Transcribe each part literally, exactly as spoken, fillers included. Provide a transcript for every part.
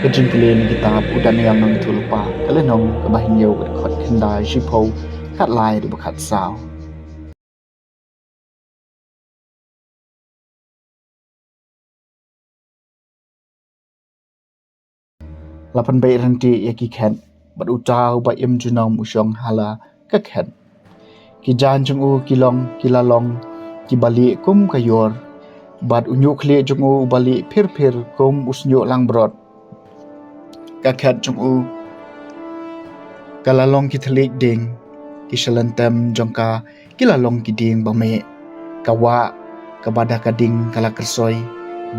Ka jingpule na kitab u Daniel nongïathuhlypa, ka lynnong kaba hynñiew, ka dkhot khyndai, shiphew, khatlai haduh ba khatsaw. La pynbeit ryntih ïa ki khet, bad uta uba im junom u shong ha la ka khet. Ki jaiñ jong u ki long, ki la long kiba lieh kum ka ïor, bad u ñiuhkhlieh jong u uba lieh phir phir kum u shñiuh langbrot. Ka khet jong u ka la long ki thylliej ding, ki shyllangtem jong ka ki la long ki dieng ba mih. Ka wah kaba da ka ding ka la kyrsoi,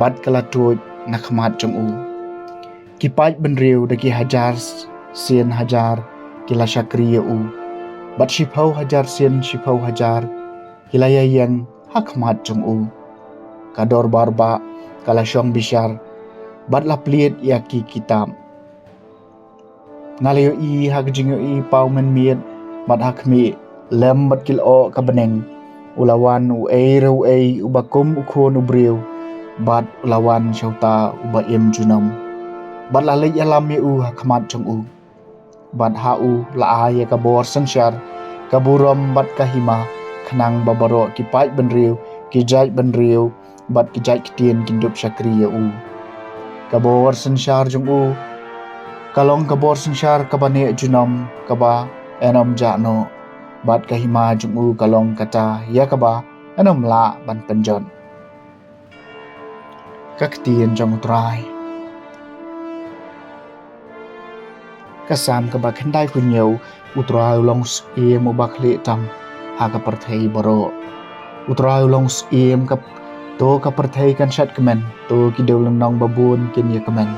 bad ka la tuid na khmat jong u. Ki paid bynriew da ki hajar sien hajar ki la shakri ïa u, bad shiphew hajar sien shiphew hajar ki la ïaïeng ha khmat jong u. Ka dorbar bah ka la shong bishar, bad la plied ïa ki kitab. Nga la ïohi ha ka jingïohi paw mynmiet, bad ha khmih, lem bad ki lyoh ka bneng, u la wan uei re uei uba kum u Khun u briew, bad u la wan sha uta uba im junom. Bad la leit ïalam ïa u ha khmat jong u. Bad ha u la ai ïa ka bor synshar, ka burom bad ka hima, khnang ba baroh ki paid bynriew, ki jait bynriew, bad ki jait ktien kin dup shakri ïa u. Ka bor synshar jong u ka long ka bor synshar kaba neh junom, kaba ym jah noh, bad ka hima jong u ka long kata ïa kaba ym lah ban pynjot. Ka ktien jong u Trai. Ka Salm kaba khyndaiphew hynñiew. U Trai u long u syiem uba khlieh tam ha ka pyrthei baroh. U Trai u long u syiem, ka, to ka pyrthei kan shad kmen, to ki dewlynnong babun kin ïa kmen.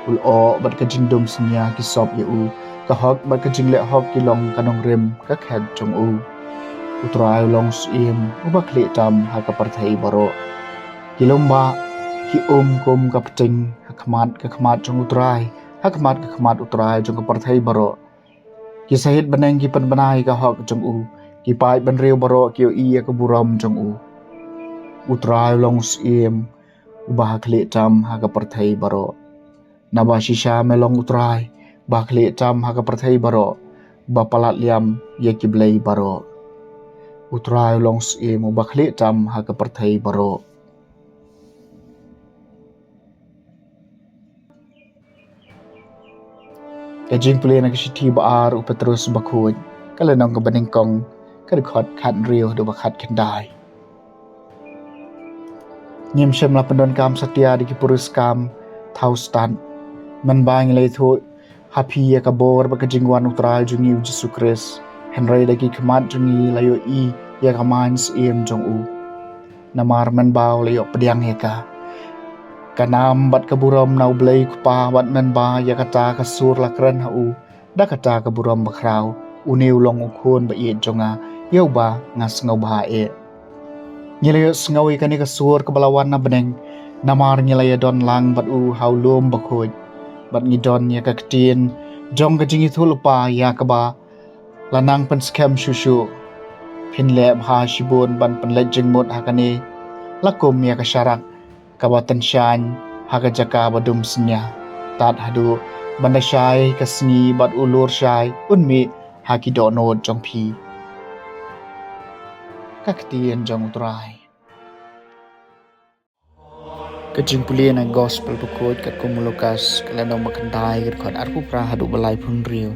U lyoh bad ka jingdum synñia ki sop ïa u, ka hok bad ka jingleh hok ki long ka nongrim ka khet jong u. U Trai u long u syiem uba khlieh tam ha ka pyrthei baroh. Ki lum bah ki um kum ka pting ha khmat ka khmat jong u Trai, ha khmat ka khmat u Trai jong ka pyrthei baroh. Ki sahit bneng ki pynbna ïa ka hok jong u, ki paid bynriew baroh ki ïohi ïa ka burom jong u. U Trai u long u syiem uba khlieh tam ha ka pyrthei baroh. Naba shisha me long u Trai ba khlieh tam ha ka pyrthei baroh, ba palat liam ïa ki blei baroh. U Trai u long u syiem uba khlieh tam ha ka pyrthei baroh. Ka jingpule na ka shithi ba ar u Petrus bakhuid, ka lynnong kaba nyngkong, ka dkhot khathynriew haduh ba khatkhyndai. Ngim shym la pyndonkam satia da ki puriskam thaw stad. Mynba ngi la ïathuh ha phi ïa ka bor bad ka jingwan u Trai jong ngi u Jisu Khrist, hynrei da ki khmat jong ngi la ïohi ïa ka main syiem jong u. Namar mynba u la ïoh pdiang ïa ka, ka nam bad ka burom na u Blei u Kpa, bad mynba ïa kata ka sur la kren ha u da kata ka burom bakhraw, une u long u Khun ba ïeit jong nga, ïa uba nga sngewbha eh. Ngi la ïohsngew ïa kane ka sur kaba la wan na bneng, namar ngi la ïadon lang bad u ha u lum bakhuid, bad ngi don ïa ka ktien jong ka jingïathuhlypa ïa kaba la nang pynskhem shuh shuh. Phin leh bha shibun ban pynleit jingmut ha kane, la kum ïa ka sharak kaba tyngshaiñ ha ka jaka ba dum synñia, tad haduh ban da shai ka sngi bad u lur shai un mih ha ki dohnud jong phi. Ka ktien jong u Trai. Ka jingpule na Gospel bakhuid katkum u Lukas, ka lynnong ba khyndai, ka dkhot arphew phra haduh ba laiphew hynriew.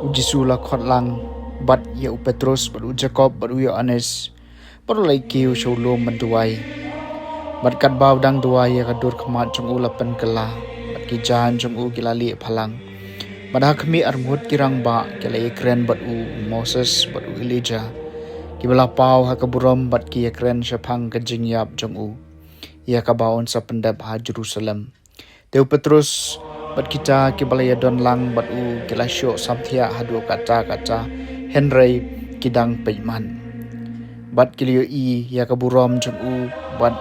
U Jisu u la khot lang bad ïa u Petrus bad u Jakob bad u Ïoannis, bad u la ïa kiew sha u lum ban duwai. Bad katba u dang duwai, ïa ka dur khmat jong u la pynkylla, bad ki jaiñ jong u ki la lieh phalang. Bad ha khmih, arngut ki rangbah ki la ïakren bad u, u Moses bad u Elijah, kiba la paw ha ka burom, bad ki ïakren shaphang ka jingïap jong u, ïa kaba un sa pyndep ha Jerusalem. Te u Petrus bad kita kiba la ïadon lang bad u ki la shoh samthiah haduh katta katta, hynrei ki dang peit mat. Bad ki la ïohi ïa ka burom jong u, bad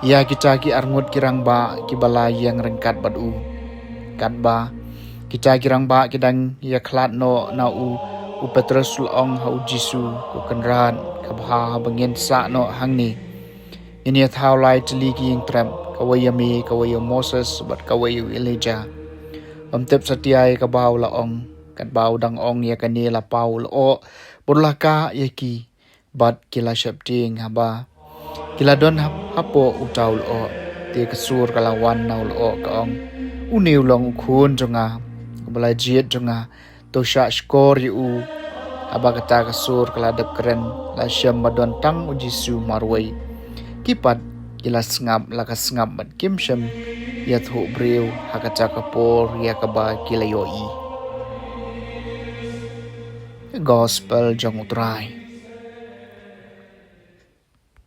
ïa kita ki arngut ki rangbah kiba la ïeng ryngkat bad u. Katba kita ki rangbah ki dang ïakhlad noh na u, U Petros u la ong ha u Jisu, Ko Kynrad, ka bha haba ngin sah noh hangne. Ngin ïa thaw lai tylli ki ïing trep, kawei ïa me, kawei ïa u Moses, bad kawei ïa u Elijah. Bym tip satia ïa kaba u la ong, katba u dang ong ïa kane la paw u lyoh, bad u la kah ïa ki, bad ki la sheptieng. Haba ki la don hap-, hapoh uta u lyoh, te ka sur ka la wan na u lyoh, ka ong, Une u long u Khun jong nga uba la jied jong nga, to shah shkor ïa u. Haba kata ka sur ka la dep kren, la shem ba don tang u Jisu marwei. Ki pat ki la sngap la ka sngap bad kim shym ïathuhbriew ha kata ka por ïa kaba ki la ïohi. Gospel jong U Trai.